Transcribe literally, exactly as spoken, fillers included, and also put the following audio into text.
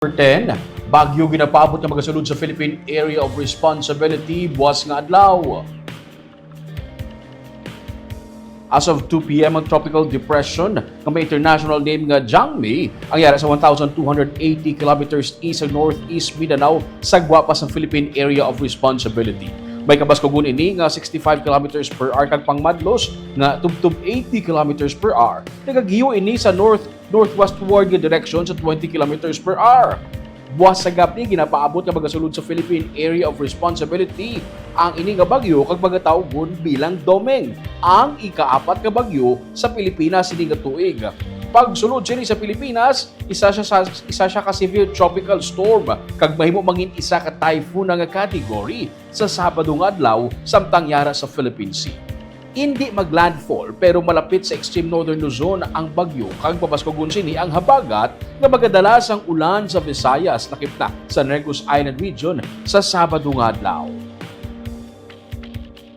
Number ten, bagyo ginapaabot nga magasulod sa Philippine Area of Responsibility buwas nga adlaw. As of two p.m., ang tropical depression nga may international name nga Jangmi ang yara sa one thousand two hundred eighty kilometers east sa northeast Mindanao, sa gwa pa sang Philippine Area of Responsibility. May kabaskugon ini nga sixty-five kilometers per hour kag pangmadlos nga tubtob eighty kilometers per hour. Nagagiyo ini sa north northwestward nga direksyon sa twenty kilometers per hour. Buwas sa gab-i, ginapaabot nga magasulod sa Philippine Area of Responsibility ang ini nga bagyo kag magatawgon bilang Domeng, ang ikaapat nga bagyo sa Pilipinas sini nga tuig. Pagsulod sini sa Pilipinas, isa siya sa, isa siya ka severe tropical storm kag mahimo mangin isa ka typhoon nga category sa Sabado nga adlaw samtang yara sa Philippine Sea. Indi maglandfall, pero malapit sa extreme northern Luzon ang bagyo kag pabaskugon sini ang habagat nga magadala sang ulan sa Visayas, lakip na sa Negros Island region sa Sabado nga adlaw.